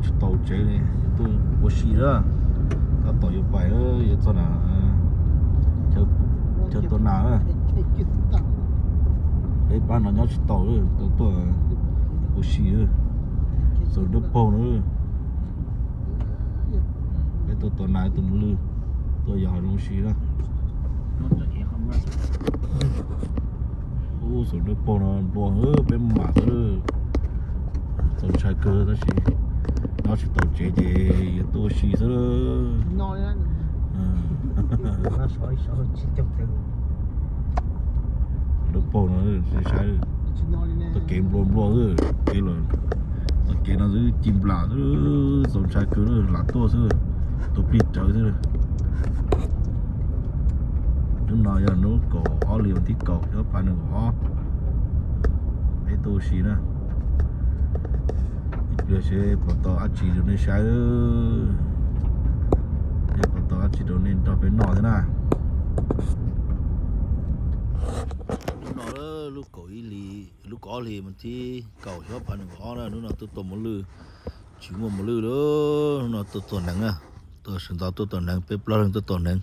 Tsis tau tsev li, tuaj ua si lawm. Tab tom yuav pais, yuav txog na, chaw tua nas na. Peb pab no nyob tsis tau, tau tuaj ua si. Xoom Dawb Paug no, peb tuaj tua nas tus mos lwj, tuaj yos hav zoov ua si na. Ub, Xoom Dawb Paug no nplua, peb mam xwb. Txaus ntshai kawg tab sis nyob tsis tau tsev ces yuav tuaj ua si xwb. Dawb Paug no, saib, txoj kev nplua nplua xwb, kev los, txoj kev no xwb ci nplas xwb, txaus ntshai kawg, lam tuaj xwb, tus plig rawv xwb. Hnub no yog hnub kaum ob hlis vas thib kaum xyoo ob phav nees nkaum ob, peb tuaj ua si na. Ib pliag seb puas tau dab tsi rau nej saib, seb puas tau dab tsi rau nej nrog peb noj thiab na. Hnub no lub kaum ib hlis, lub kaum ob hlis vas thib kaum xyoo ob phav nees nkaum ob na, hnub no tuaj tua mos lwj, tsis muaj mos lwj li. Hnub no tuaj tua neev na, tuaj sawv ntxov tuaj tua neev, peb plaub leeg tuaj tua neev,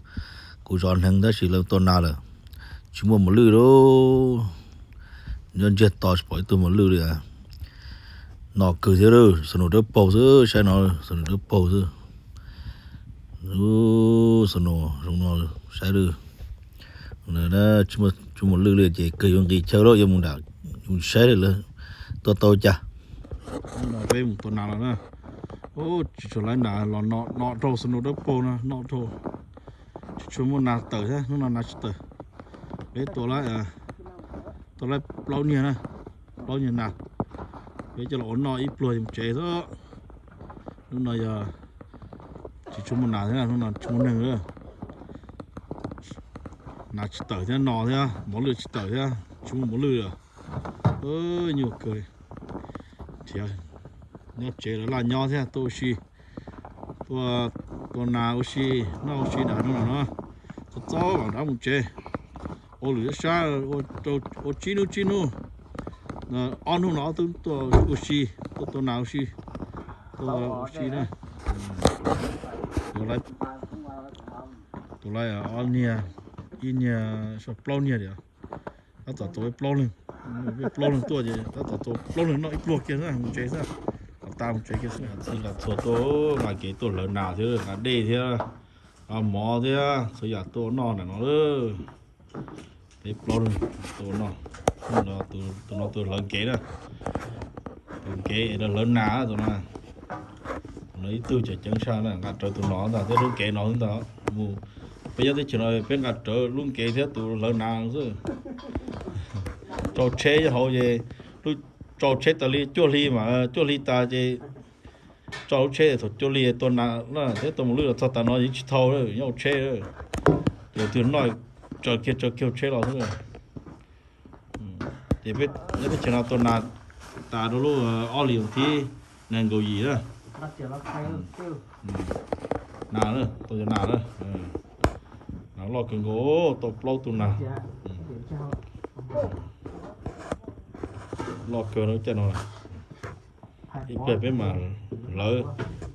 kuv zov neev tab sis lawv tua nas lawm, tsis muaj mos lwj li. Nyob ntsiag to tsis pom ib tug mos lwj li. No kawg thiab, Xoom Dawb Paug xwb, saib no, Xoom Dawb Paug xwb. Xoom no, zoo no, saib lawm, tsis muaj mos lwj li ces kawg yuav nqis chaw lawm, yuav mus nram, mus saib lawm tuaj tau cas. Hnub no peb mus tua nas los na. Tsis tshua laiv nas los no, no dhau Xoom Dawb Paug no, no dhau. Tsis tshua muaj nas tawm thiab, hnub no nas tsis tawm. Peb tua, tua lawm plaub niag na, plaub niag nas. Peb coj los ua noj ib pluag mus tsev xwb. Hnub no yog tsis tshua muaj nas thiab, hnub no tsis muaj neeg lawm. Nas tsis tawm thiab no thiab, mos lwj tsis tawm thiab, tsis muaj mos lwj lawm. Nyuaj kawg. Nyob tsev lawv laj nyob thiab, tuaj ua si, tuaj tua nas ua si, noj ua si nram no no. Txog txog mam rov mus tsev. Ua lwm sab, ua tsib hnub tsib hnub, ob hnub no ob tug tuaj ua si, tuaj tua nas ua si, tuaj ua si na. Tua lawm ob niag, ib niag, plaub niag li. Tab tom tua plaub leeg, peb plaub leeg tuaj ces tab tom tua plaub leeg noj ib pluag kiag xwb mus tsev xwb. Kom tas mus tsev kiag xwb. Txhij los txhua tuaj nqa kev tuaj hlawv nas thiab nqa dej thiab, nqa mov thiab, txhua yam tuaj noj nram no. Peb plaub leeg tuaj noj. Tus no tus hlawv kev na, tus kev es hlawv nas tus no. Tus no ib tug cov ceev saj na, nqa rawv tus no ntag thiab lub kev no xwb ntag. Mus, peb nyob teb chaws no peb nqa rawv lub kev thiab tus hlawv nas xwb. Tsau tsheb nyob hauv ces, lub, tsau tsheb tas li cuaj hli mas, cuaj hli tas ces tsau lub tsheb thaum cuaj hli tua nas na thiab tua mos lwj los txog tas no yeej tsis thau, nyob hauv tsheb. Tus twg noj tsaws kiag tsaws kiag hauv tsheb los xwb. Ces peb nyob teb chaws no tua nas tas rau lub ob hlis vas thib nees nkaum yim na. Nas, tua cov nas na, nas loj kawg nkaus, tau plaub tug nas. Loj kawg lub caij no. Ib pliag peb mam hlawv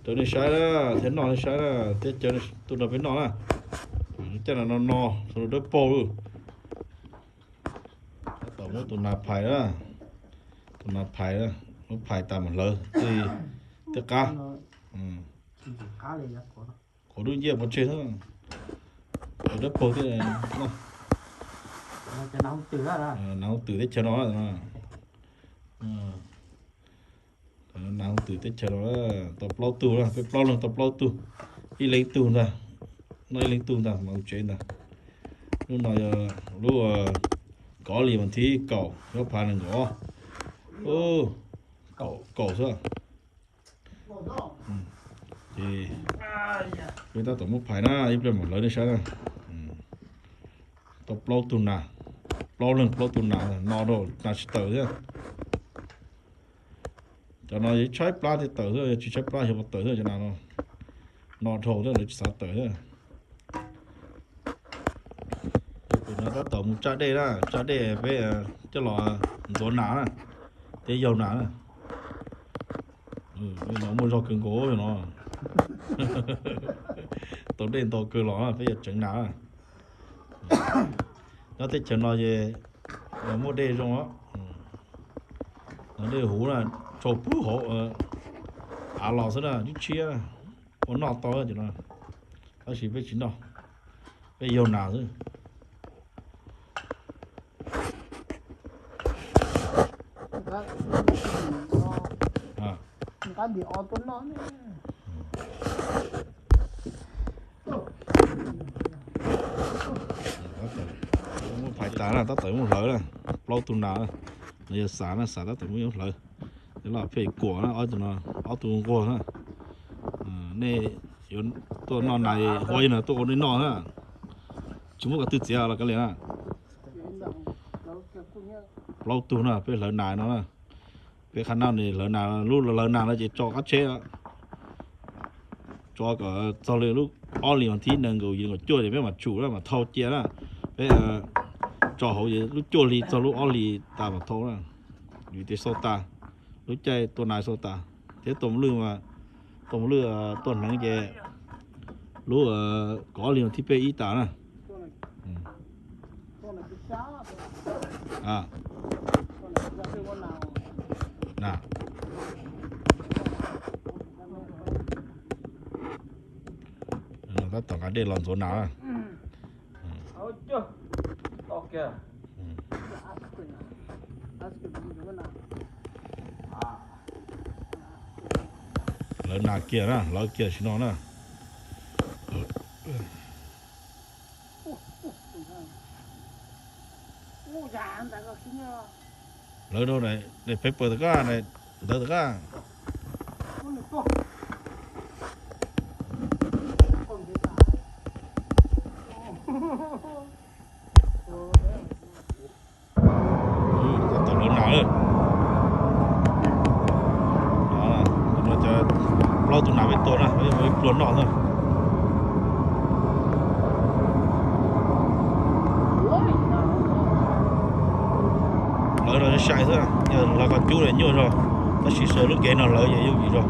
rau nej saib na, thiab noj nej saib na, thiab caw tuaj nrog peb noj na. Caij no no no, Xoom Dawb Paug lawm. Tab tom muab tus nas phais na, tus nas phais na, muab phais tas mam hlawv thiaj qab. Qhuav dub nciab pov tseg xwb. Xoom Dawb Paug thiab, nas hoov twm teb chaws no. Nas hoov twm teb chaws no, tau plaub tug na, peb plaub leeg tau plaub tug, ib leeg tug ntag, noj ib leeg tug ntag mas mus tsev ntag. Lub no yog lub kaum ob hlis vas thib kaum, ob phav nees nkaum ob. Kaum xwb. Ces peb tab tom muab phais na, ib pliag mam hlawv nej saib na. Tau plaub tug nas, plaub leeg plaub tug nas, no rau nas tsis tawm thiab. Cov no yog tshaib plab thiaj tawm xwb, yog tsis tshaib plab xyov puas tawm xwb cov nas no. No dhau thiab lawv tsis xav tawm thiab. Pem no tab tom mus tsaj dej na, tsaj dej peb coj los ntxuav nas na, thiab yaug nas na. No muaj zog kawg nkaus no. Tau dej ntau kawg los peb yuav tseev nas. Nyob teb chaws no ces muaj dej zoo os. Dej huv na, tsau pub hauv av los xwb na, tshiab tshiab, ua noj tau cov no. Tab sis peb tsis noj, peb yaug nas xwb. Muab phais tas na, tab tom muab hlawv na, plaub tug nas na, yog xav na, xav tab tom muab hlawv. Cov no phem kuam na, ob tug no, ob tug nquag na. Nej yuav tuaj noj nas, ua yog no tuaj ua nej noj na, tsis muab ko tw txiav los kav liam na. Plaub tug na, peb hlawv nas no na. Peb qhab nab ne hlawv nas, lub hlawv nas no ces tso qab tsheb, tso kom txog li lub ob hlis vas thib nees nkaum yim nees nkaum cuaj ces peb mam tshum na, mam thau cia na. Peb tso hauv ces lub cuaj hli txog lub ob hlis tas mam thau na. Vim tias xau tas, lub caij tua nas xau tas, thiab tua mos lwj, tua mos lwj tuaj hneev ces lub kaum ob hlis vas thib peb ib tas na. Tab tom nqa dej los ntxuav nas na. Lawv nas kiag na, lawv kiag sim no na. Lawv rau paper tom koj, ntawv tom koj. Tab tom lawv nas lawm. Cov plaub tug nas peb tua na, peb ua ib pluag noj xwb. Lawv no sai xwb, yog lawv qhov cub nyuaj zog, tab sis saib lub kev no lawv ces yooj yim zog.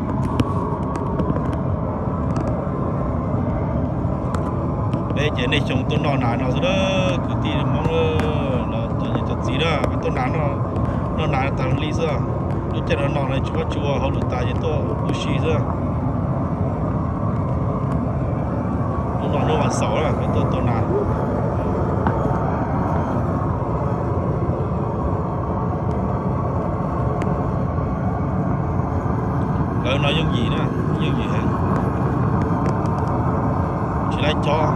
Peb ces nej xyoo tuaj noj nas no xwb na, kwv tij Hmoob los cov niam cov txiv na, peb tuaj nas, noj nas tas li xwb. Lub caij no no tsis muaj tsis ua hauj lwm tas ces tuaj ua si xwb. Hnub no hnub vas xaum na, peb tuaj tua nas. Lawv no yooj yim na, yooj yim heev. Tsis laib chob,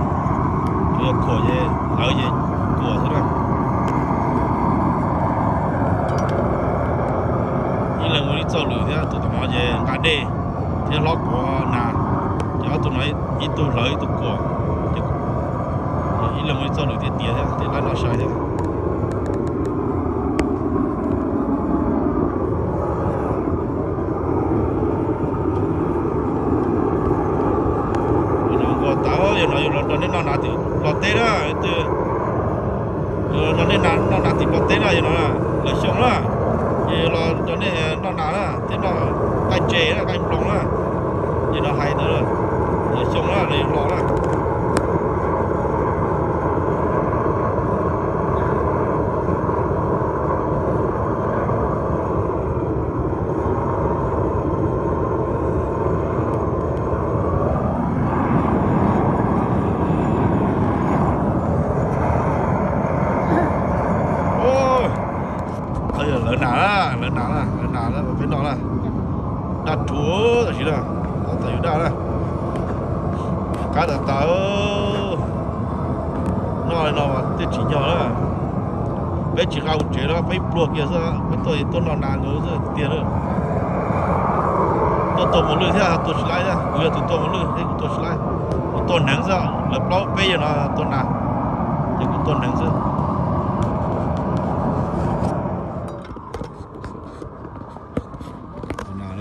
tsuas yog khuam ces lawv ces khuam xwb na. Ib leeg ua ib txoj lwm thiab, tus tom no ces nqa dej thiab hlob quav nas, ces ob tug no ib tug lawv ib tug khuam, ib leeg ua ib txoj lwm tiag tiag thiab, thiaj laib noj sai thiab. Yog no nquag tas, yog no yus los nrog nej noj nas tim Nplog teb na, yus los nrog nej noj nas tim Nplog teb na, yog no lawv xyoo na, yus los nrog nej noj nas na, thiab noj nqaij ntses na, nqaij nploos na, yog no hais ntawd, lawv xyoo na, lawv los na. Lawv nas, lawv nas, lawv nas peb noj na. Daj rhuv tam sim na, tab tom yus daj na. Qab tas tas, noj li no mas thiaj tsim nyog na. Peb tsis nqa mus tsev na, peb pluag kiag xwb, peb tuaj tuaj noj nas nkaus xwb tiag na. Tuaj tua mos lwj thiab tua tsis laib thiab, kuv yog tus tua mos lwj thiab kuv tua tsis laib. Kuv tua hneev xwb, lawv plaub peb yog no tua nas, ces kuv tua hneev xwb. Tua nas,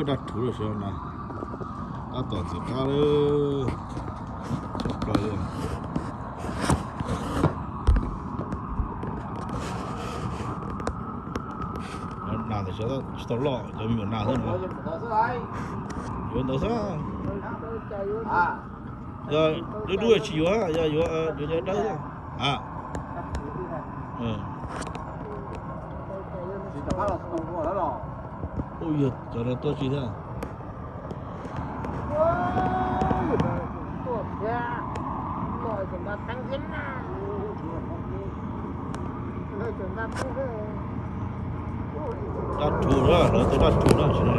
daj rhuv lawm sawv na, tab tom ntxim qab lawm, tshaj plaws li. Nas tam Tsis tau loj, cov me nyuam nas xwb no. Yuav ntawd xwb. Yog dub dub tsis yuav, yog yuav yuav cov dawb xwb. Ua yog cov no tuaj tsis thiab. Dab rhuv na, lawv tus dab rhuv na, tsis no.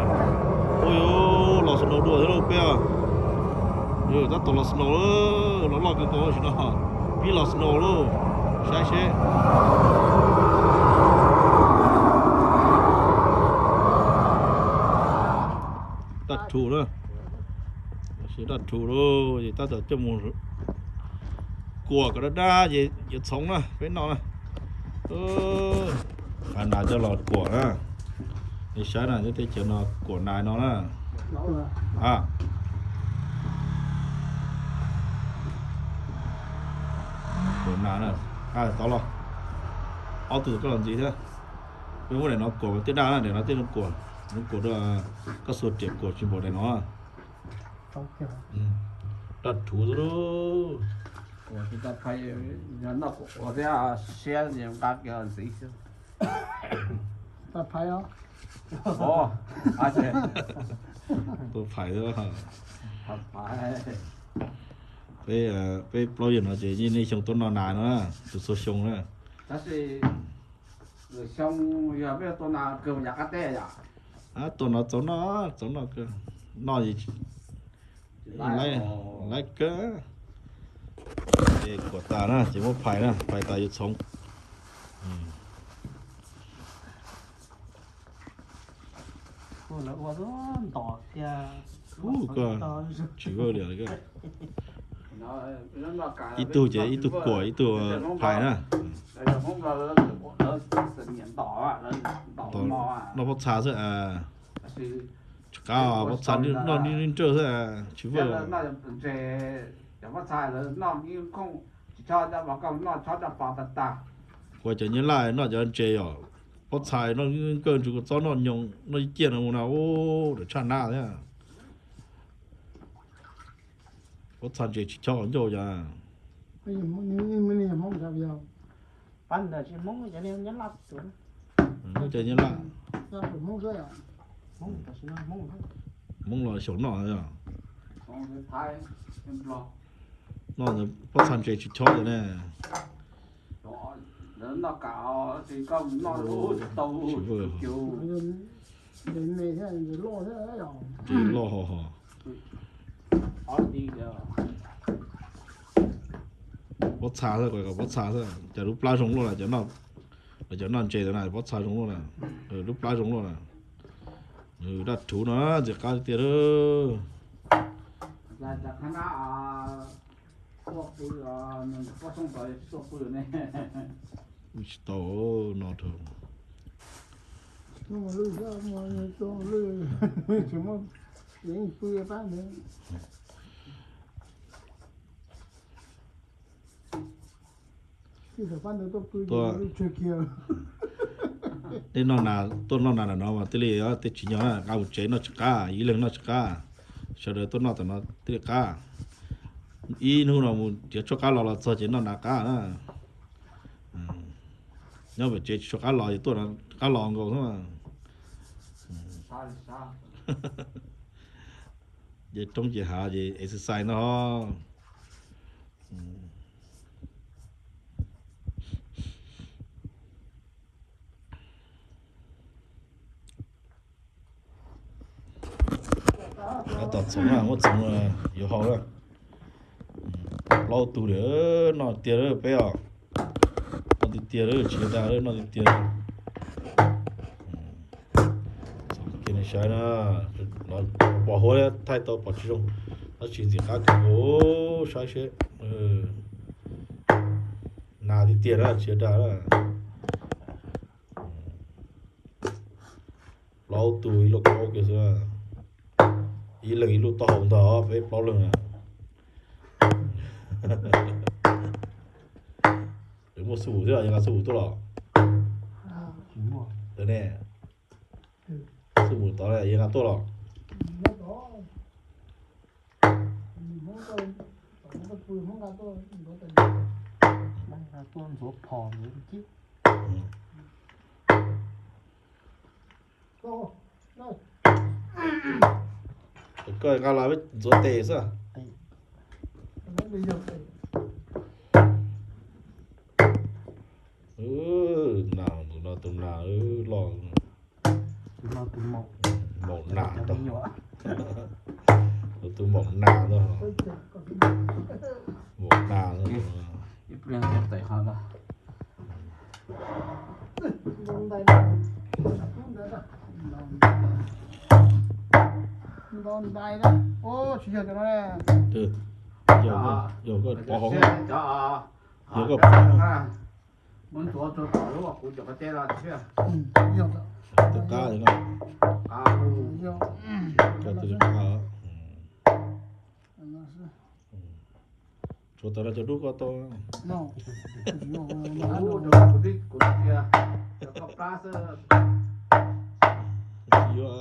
Ua yuav los snow dua thiab lauj peb os. Tab tom los snow, los loj kawg nkaus tsis no. Pib los snow lauj, saib seb. Dab rhuv na, dab rhuv lauj, tab tom coj mus kuam kom dab dab ces yuav txhoov na, peb noj na. Fav nas coj los kuam na. Nej saib na, nyob teb chaws no kuam nas no na. Kuam nas na, qab tod los. Ob tug koj los ntxiv thiab. Peb muab daim no kuam tiaj daj na, daim no tiaj kuam, kuam rau koj xuas riam kuam tsis npaum daim no. Dab rhuv xwb. Ua thiab siab nqa kiag ntxiv xwb. Tua phais xwb. Peb, peb plaub yawg no ces yeej niaj xyoo tuaj noj nas no, tus txhua xyoo na. Tuaj no txaus noj, txaus noj, noj lawm kawg. Ces kuam tas na ces muab phais na, phais tas yuav txhoov. Koj tsis vwj li koj. Ib tug ces ib tug kuam ib tug phais na. Noj pob txha xwb. Tsis qab, pob txha noj nij nrawj xwb, tsis vwj. Ua cov nyab laj noj cov ntses yom, pob txha noj nij nrawj ntsuj txob noj nyoos noj ib ciaj no mus na, ua tshaj nab thiab. Pob txha ntses tsis chob qhov ncauj cas. Hmoob los xyaum noj yom. Noj pob txha ntses tsis chob li ne. Ntses loj ho ho. Pob txha xwb, kom pob txha xwb, cas lub plab zoo luaj na, cov noj ntses na, pob txha zoo luaj na, lub plab zoo luaj na. Dab rhuv no ntxim qab tiag tiag. Tsis tau no dhau. Tuaj, nej noj nas, tuaj noj nas ntawm no mas thiaj li tej tsis nyog na, nqa mus tsev noj tsis qab, ib leeg noj tsis qab. Sawv daws tuaj noj tam no thiaj li qab. Ib hnub no mus tiav tshuaj qab los los txog ces noj nas qab na. Nyob pem tsev tsis tshuaj qab los, tuaj qab los nkaus xwb. Ces roob ces hav ces exercise ntag. Tab tom txhoov na, muab txhoov yuav hau na. Plaub tug li, noj tiag peb os. Noj tiag tiag, tsis dag, noj tiag tiag. Txhoov kiag nej saib na, pom huab thaij tau pom tsis zoo, tab sis ntxim qab kawg nkaus, saib seb. Nas tiag tiag na, tsis dag na. Plaub tug ib lub kaub kiag xwb. Ib leeg ib lub taub hau ntag, peb plaub leeg na. Muaj xub thiab, yog nqa xub tuaj los? Ne. Tod yog nqa tuaj los? Tuaj ntxuav phom ntxuav cib. Koj nqa los ntxuav tes xwb. Nas, tus no tus nas loj. Maum nas, tus maum nas no. Maum nas no. Nto ntais, tsis yog cov no. Yog koj pov hauv, yog koj pov hauv. Muab ntxuav rau tom lub kuv cov qab teb los thiab. Tom qab, koj tus qab. Tshuav tas no cov dub koj tau. Tsis yuav,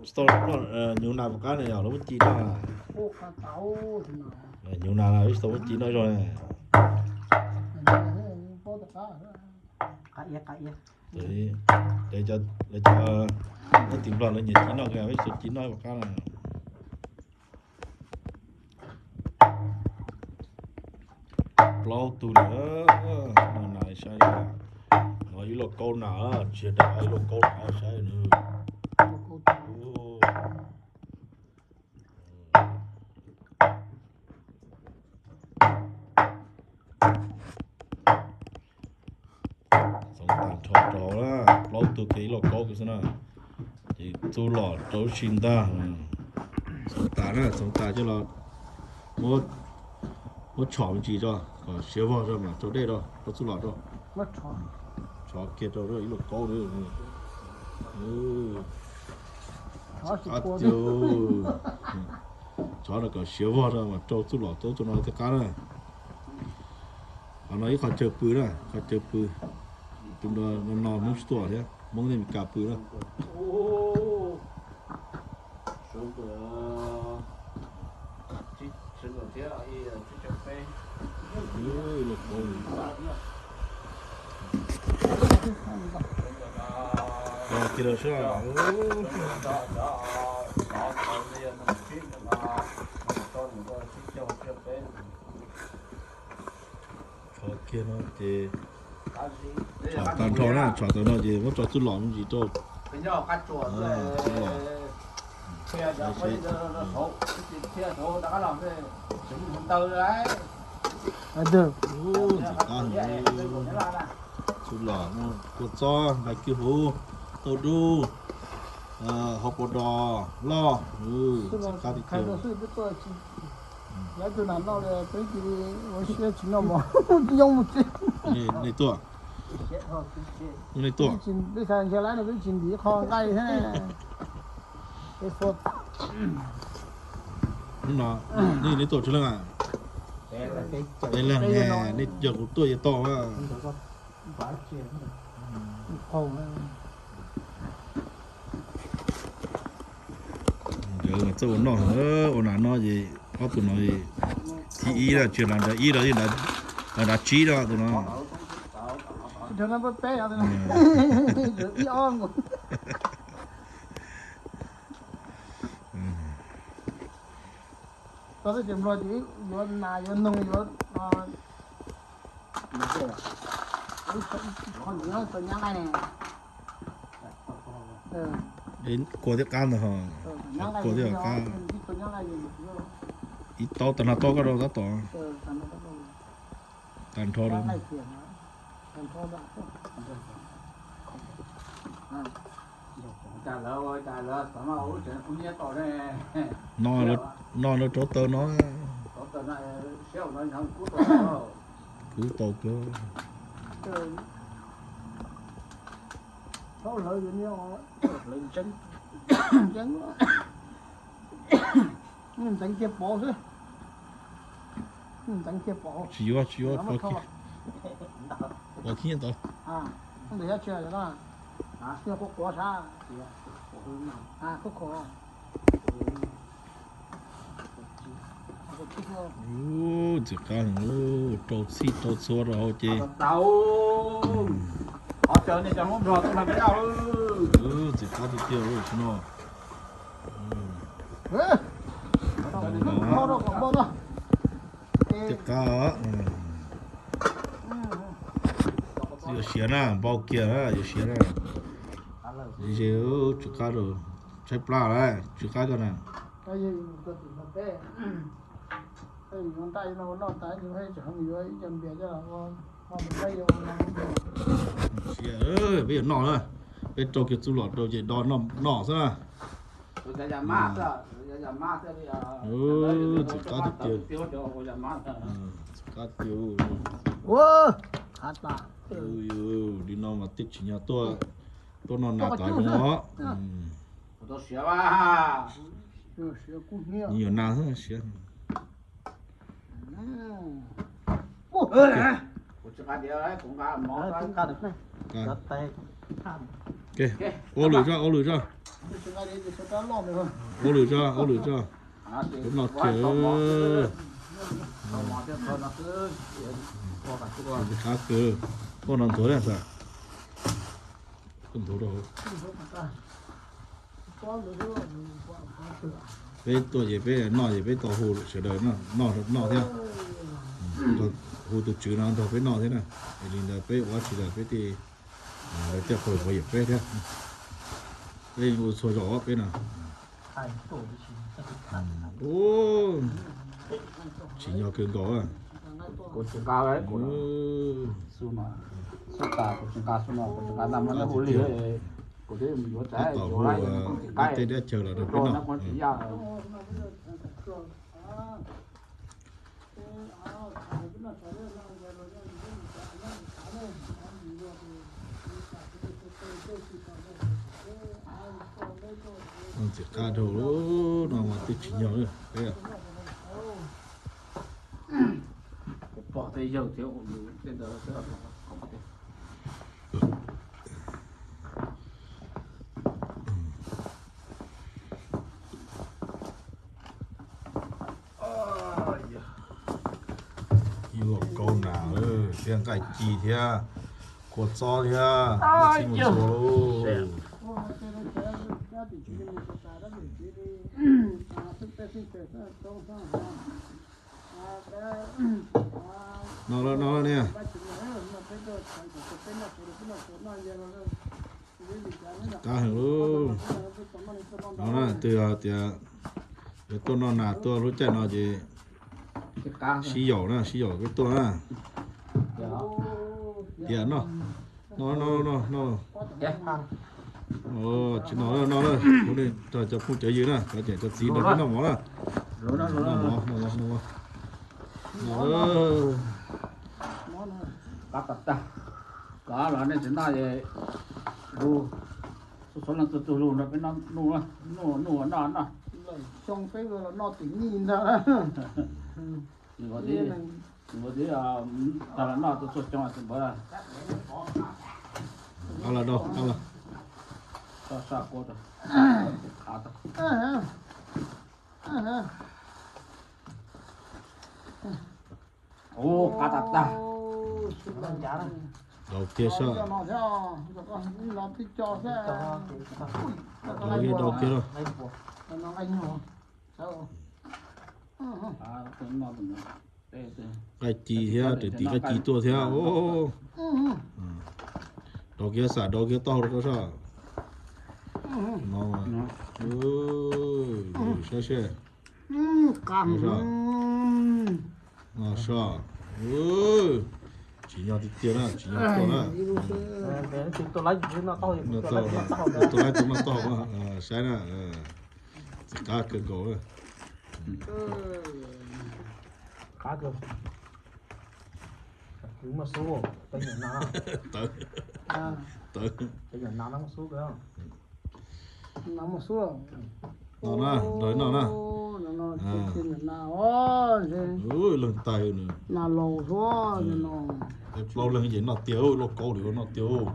tsis tau noj, nyuv nas puas qab ne, yog lawv muab ci noj. Nyuv nas na, tsis tau muab ci noj zog ne. Lawv cov, lawv cov, lawv tim Nplog lawv nyiam ci noj, tsis tau ci noj puas qab na. Plaub tug li, no nas saib, no ib lauj kaub nas, tsis yog daim, ib lauj kaub nas saib nws. Txoov tas nrho rau hauv na, plaub tug kiag ib lauj kaub kiag xwb na. Ces txuj lom rau ub si ntag. Txoov tas na, txoov tas coj los muab tshom me ntsis tso kom siav vog tso mam rau dej rau, rau txuj lom rau. Tshov kiag rau ib lauj kaub. Tshov no kom siav vog tso mam rau txuj lom, rau txuj no thiaj qab na. Qhov no ib qho chaw pw na, qho chaw pw. Tus no no Hmoob tsis tuaj thiab, Hmoob thiab Meskas pw na. Kiag lawm sab. Tshov kiag no ces tshom tag nrho na, tshom tag nrho ces muab tso txuj lom me ntsis rau. Txuj lom. Txuj lom, kua txob, nqaij kwj huv, tauj dub, hauv paus dos loj, txiv qab tiag tiag. Nej tuaj? Nej tuaj? Hnub no nej, nej tuaj tsawg leej a? Peb leeg, nej yog kuv tuaj yuav tau a. Nkawd txawj ua noj, ua nas no ces ob tug no thib ib, tsis yog nrad ib los, nrad tsib no tus no. Tau teb chaws Nplog ces yuav nas yuav noog yuav qho ntawd tau nyab nqaij ne. Kua thiab qab ntag ho. Kua thiab qab. Ib tau tag nrho tau koj rau tab tom. Tag nrho rau. No, no lawv rauv taws no. Kuv tau kawg. Ntxeev kiag pov xwb. Tsis yuav, tsis yuav, pov kiag ntawd. Ntawd yog tsis yog no, yog kuv quav sab, kuv quav. Ntxim qab, rau txhij rau txhua rau hauv ces. Txim qab tiag tiag no. Tiaj qab. Yuav siav na, npau kiag na, yuav siav na. Ze, tsw qab rau, tshaib plab lawm, tsw qab koj na. Siav, peb yuav noj na, peb rau kiag txuj lom rau ces do noj xwb na. Txim qab tiag tiag. Txim qab tiag. Li no mas twb tsim nyog tuaj, tuaj noj nas tas zoo os. Nyuam nas xwb siav. Ua lwm zoj, ua lwm zoj. Ua lwm zoj, ua lwm zoj. Ub, no kiag. Qab kawg, tuaj no nthuav thiab. Tuaj nthuav rau hauv. Peb tuaj ces peb noj ces peb tau hu sawv daws noj, noj thiab. Hu tus tswv no nrog peb noj thiab na. Es li ntawd peb ua tsis tas peb thiaj, lawv thiaj qhuas yawm peb thiab. Peb ua txhua zaus peb no. Tsim nyog kawg nkaus. Kuv tsis nqa, kuv xub tas, kuv tsis nqa xub no, kuv tsis nqa ntaj mab nab hu li, kuv twb yuav tsav, tau hu tej dab chaw los rau peb noj. Ntxim qab dhau lawm no mas twb tsim nyog lawm. Yuav kaub nas thiab nqaij ci thiab kua txob thiab, txhij mus txhua lawm. No lawm, no lawm ne. Qab heev lawm. No na, twb yog tias yuav tuaj noj nas tuaj lub caij no ces sib yaum na, sib yaum peb tuaj na. Tias no, no no no no. Tsis no, no na, kuv nej cov phooj cov ywg na, cov niam cov txiv nrog peb noj mov na. Noj mov, noj mov, noj mov. Qab tag tag. Los nej tsis noj es lug, txhua leej txhua tug lug nrog peb noj, nuj nuj noj noj. Xyoo peb los noj tim nej ntag. Nws tag los noj txhua xyoo tsis npawg. Qab los, qab los. Ub, qab tag tag. Daus kiag soj. Daus kiag, daus kiag lauj. Nqaij ci thiab, raws tim nqaij ci tuaj thiab. Daus kiag, xam daus kiag taub hau rau koj soj. No, saib seb. No soj. Tsim nyog tiag tiag na, tsim nyog tuaj na. Tuaj laib tus noj taub hau, saib na. Txim qab kawg nkaus. Tawv, tawv. No na, nrog noj na. Leej tag nws. Plaub leeg ces noj tiag, lauj kaub li noj tiag.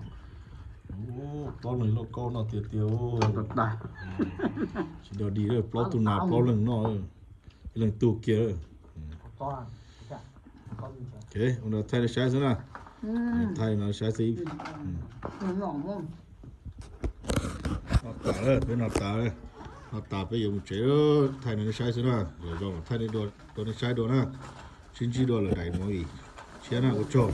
Plaub leeg lauj kaub noj tiag tiag. Tsis dog dig, plaub tug nas plaub leeg noj, ib leeg tug kiag. Ua no thaij nej saib xwb na. Thaij no saib xwb. Noj tas lawm, peb noj tas lawm. Noj tas peb yuav mus tsev, thaij no nej saib xwb na. Zom zaws thaij rau nej saib dua na. Sib ntsib dua lawm daim movie tshiab na, ua tsaug.